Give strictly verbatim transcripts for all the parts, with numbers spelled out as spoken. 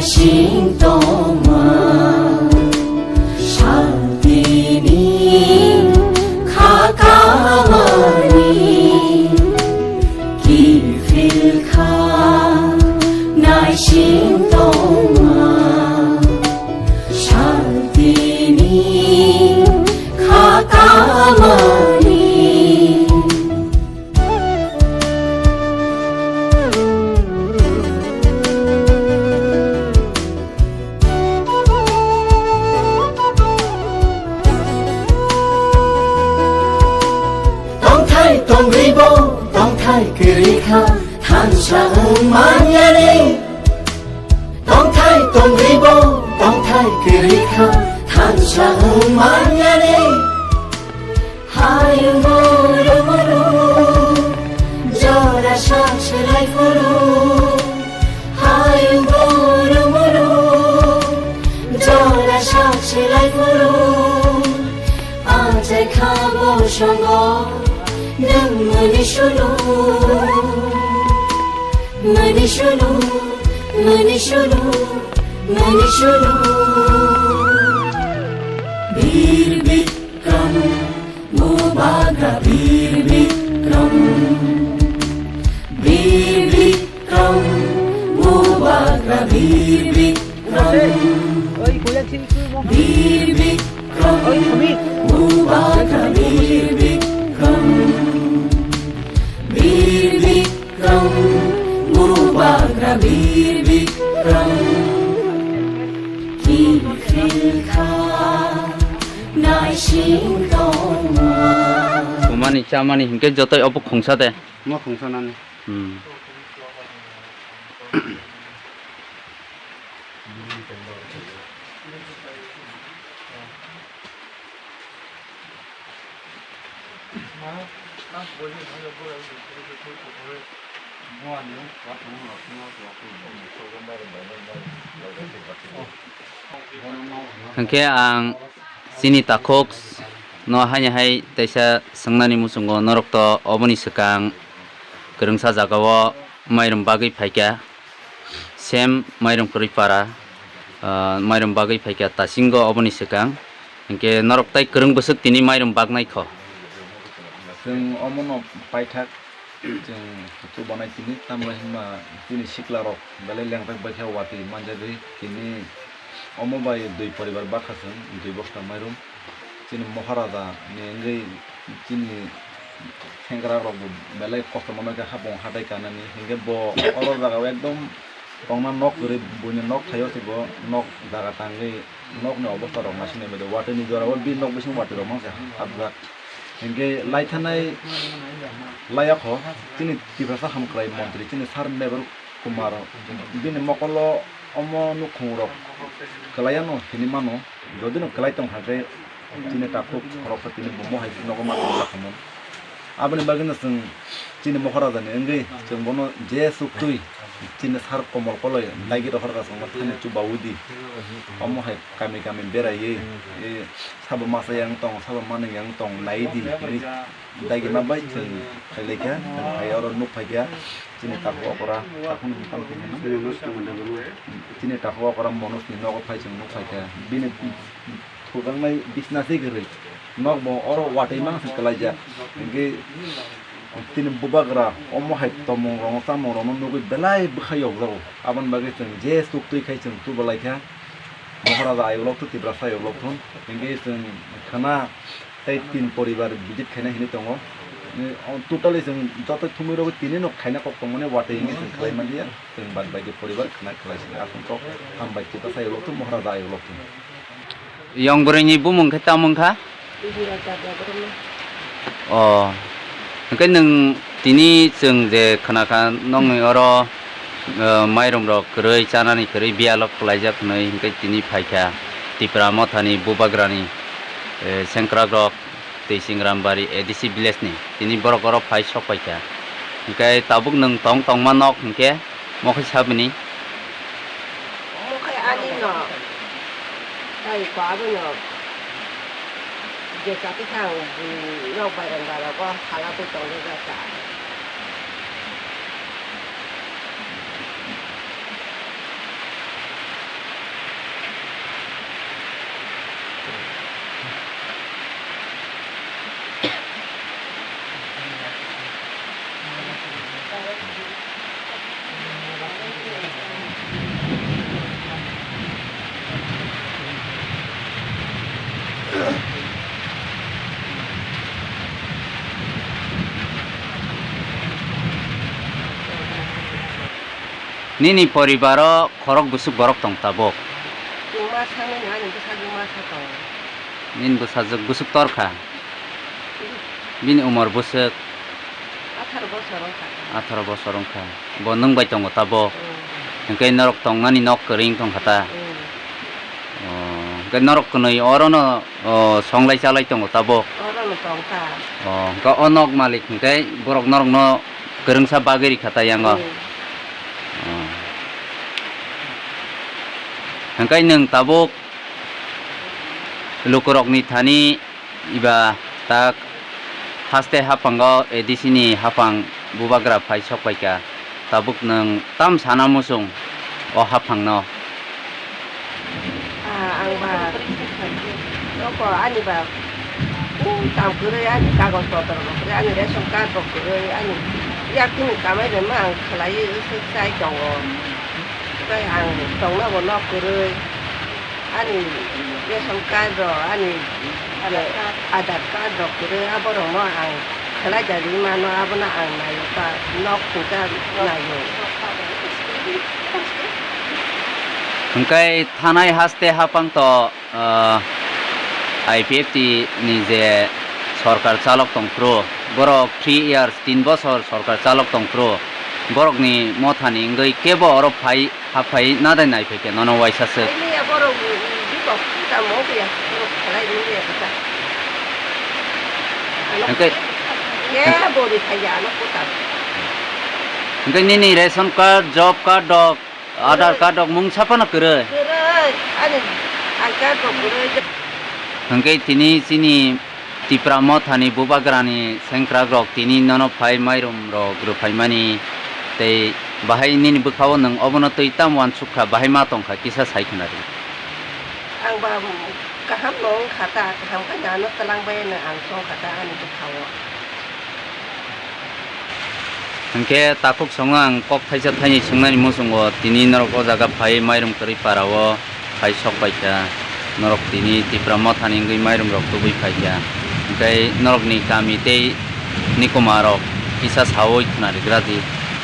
Sing tongma, shaltini kha kamani, kiphil kha naising tongma, shaltini kha kamani. Tongthai tongribo, tongthai kwrwi kha, thansa wng manyani. Tongthai tongribo, tongthai kwrwi kha, thansa wng manyani. Hayung boro boro, jora sak se lai phuru. Hayung boro boro, jora sak se lai phuru. Achai kha bo songo, nwng mani sulu. Mani sulu, mani sulu, mani sulu. Bir Bikram, Bubagra Bir Bikram, Bir Bikram, Bubagra Bir Bikram, Bir Bikram, Bubagra Bir Bikram, Bir Bikram, Bubagra Bir Bikram. Kiphil kha naising tongma. Sumani chamani hinkhe jotoi obo khungsa de. Mo khungsa nani. Hmm. Hwnkhe ang chini takhuk no haini hai teisa swngnani muchungo, norok to oboni swkang kwrwngsa jagao mairum bagwi phaikha. Sem mairum kwrwi para, ah, mairum bagwi phaikha tasingo oboni swkang. Hinkhe norok tai kwrwng bwswk tini mairum bagnai kho. Chwng omono paithak, chwng chubanai tini, tamni hwnba chini siklarok belai lengthak baikha watwi manjagwi tini omo bai dui poribar bakha chwng dui bosta mairum. Chini Moharaja ni wngwi chini sengkrak rok bo belai kosto manwi kha hapung hatai kanani, hinkhe bo oro jaga o ekdom tongna nok kwrwi, buini nok thaio se bo nok jaga tangwi nok ni obosta rok naising nai bai de, watwi ni jora o bini nok bising watwi rok mangsa hapjak, hinkhe lai thanai lai ya kho chini Tiprasa hamkrai montri chini sir Mevar Kumar bini mokolo omo nukhung rok kwlai ano hinwi mano. Jodi no kwlai tong kha khe chini takhuk khoroksa tini bo mohai nogo ma tong jakhamu. Aboni bagwi no chwng chini Moharaja ni wngwi chwng bono je chuktwi chini sir Komol Koloi daigi rohor kha chwngno thani chubaui di. Omo hai kami kami beraiwi, e, sabo masa yang tong, sabo manwi yang tong nai di hinwi daigi ma bai chwng khailai kha. Chwng hai oro nuk phai kha chini takhuk okra, takhuk ni bwkhang twi hwnwi. Chini takhuk okra Manoj ni nogo phai chwng nuk phai kha. Bini thujaknai bisna se kwrwi. Nok bo oro watwi mang se kwlaijak. Hinkhe chini bubagra omo hai tongmung rokno, chamung rokno nugwi belai bwkha yokjago. Aboni bagwi chwng je chuktwi khai chwng chubalai kha. Moharaja ayuk lok thung, Tiprasa ayuk lok thung. Hinkhe chwng khna tei tin poribar visit khaina hinwi tongo. Totally chwng joto thumwi rogwi tini no khaina kok tongmani watwi hinwi chwng khlai manliya. Chwng bad bai de poribar khna khlai sini. Aswk kok hambai Tiprasa ayuk lok thung, Moharaja ayuk lok thung. Yong bwrwini bumung khe tamo wngkha? Indira Debbarma. O, hwnkhe nwng tini chwng je khna kha nokni oro, eh, mairum rok kwrwi, chanani kwrwi, biyalo kwlaijak hwnwi, hwnkhe tini phaikha Tipra Mothani Bubagrani, eh, sengkrak rok. Twi Singrambari A D C village ni tini borok oro phai sok paikha. Hwnkhe tabuk nwng tong tongma nok hwnkhe mokhe sabini. Mokhe ani nok. Tai ko abo nok. Je kati thang, nok bairang bara ko hala twi tong jak ka. Nini poribaro khorok bwswk borok tong tabuk? Chwng ma sanwi no ani bwsajwk masa tongo. Nini bwsajwk bwswk torkha? Hmm. Bini umor bwswk? Atharo bosor wngkha. Atharo bosor wngkha. Bo nwng bai tongo tabuk? Hmm. Hwnkhe norok tongnani nok kwrwi wng tongkha ta? Hmm. Oh, hwnkhe norok kwnwi orono, oh, songlai chalai tongo tabuk? Orono tongkha. Oh, hwnkhe o nok malik hwnkhe borok norokno kwrwngsa bagwi rikha ta yango? Hmm. Oh. Hwnkhe nwng tabuk lukurokni thani eba tak haste haphango A D C ni haphang bubagra phai sok paikha. Tabuk nwng tam sana muchung o haphangno? Ah, ang ba, noko ani ba, um, tam kwrwi, ani kagoj potor bo kwrwi, ani ration card bo kwrwi, ani yakni kamai rwma ang khlaiwi swk chai tongo. Tei ang tongna bo nok kwrwi, ani ration card rok, ani Aadhaar card rok kwrwi, aborokno ang khlai da rwi mano, abono ang naio ta, nok hwnkhe naio. Hwnkhe thanai haste haphang to, ah, I P F T ni je sorkar chalok tongphuru, borok three years, tin bosor sorkar chalok tongphuru, borokni mothani wngwi kebo oro phai Haphai nadai naiphai khe nono waisa swk. Ai, miya borok, bikok tamo buya, borok khalai miya kisa. Hwnkhe, ye bori thaiya, ano kutam. Hwnkhe nini ration card, job card rok, Aadhaar card rok mung saphano kwrwi? Kwrwi, ani I card rok kwrwi. Hwnkhe tini chini Tipra Mothani bubagrani sengkrakrok tini nono phai mairum rok rwphaimani tei bahai nini bwkhao nwng obono twi tamo uansuk kha, bahai ma tong kha, kisa sai khna di. Ang ba kaham no wng kha ta, kaham khe ano twlang bai no ang chong kha ta ani bwkhao. Hwnkhe takhuk songo ang kok thaisa thaini swngnani muchungo tini norok o jaga phai mairum kwrwi para o. Phai sok paikha, norok tini Tipra Mothani wngwi mairum rok tubui phaikha, hwnkhe norokni kami tei nikoma rok kisa saui khna rigra di,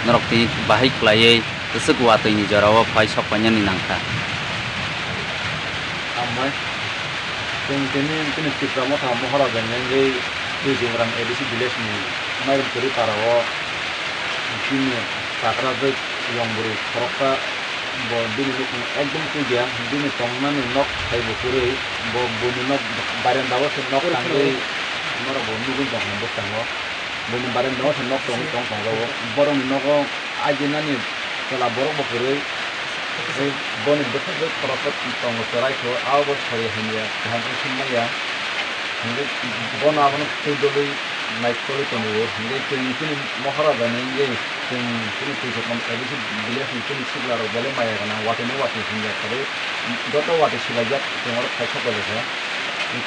norok tini bahai kwlaiwi kwchwk watwi ni jora o phai sok painani nangkha. Amai, chwng tini, tini Tipra Motha Moharaja ni wngwi Twijingrang A D C village ni mairum kwrwi para o chini chakrajwk yong bwrwi khoroksa. Bo bini nukhung ekdom twiya, bini tongnani nok hai bo kwrwi, bo buini nok barenda o se nok tangwi norok bo nugwi tongkha bwskango. Buini barenda o se nok tongwi tong tongo. Borokni nogo ajinani chwla borok bo kwrwi. Tei boni bwsajwk khoroksa tongo chwrai kho, abo bo sori hamya kaham khe swnmaya. Hingke bono abono twi dogwi naikolwi tongo, hingke chwng chini Moharaja ni wngwi chwng chini twi sokmani A D C village ni chini sikla rok belai maya gwnang, watwi no watwi hwnjak kwrwi, joto watwi swlaijak chwng oro khaisa belai kha.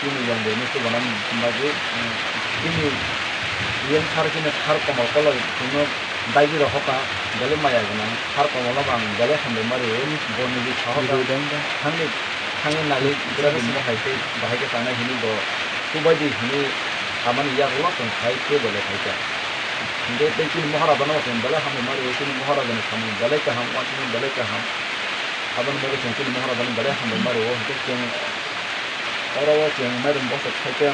Chini yong bwrwi no chubanani bagwi, chini yeng sar chini sar komal kolok chwngno daigi rok hoka belai maya gwnang, sar komal no bo ang belai hambai ma rwo, bo nini sahoka thangwi Thangwi naiwi bwrwi bini hai tei bahai khe tangnai hwnwi bo chubaidi hwnwi samani yagulo chwng phai tei bo le phaikha. Hwnkhe tei chini Maharajano chwng belai hambai ma rwo, chini Maharajani samung belai kaham, uansukmung belai kaham. Aboni bagwi chwng chini Maharajano belai hambai ma rwo, hwnkhe chwng oro o chwng mairum bosok phaikhe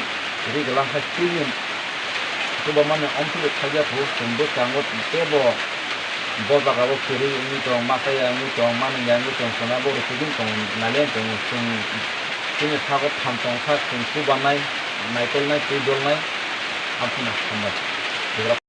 ri gwlang kha chini Chuba mani omswk khaijak bo chwng bwskango teibo bo jaga o kwrwi wngwi tong, ma kaya wngwi tong, mani ya wngwi tong, chwng abo rwchugwi tong, nailen tongo chwng chini sago phan tong sak chwng chubanai, naikolnai, twi dolnai, amphano hambai.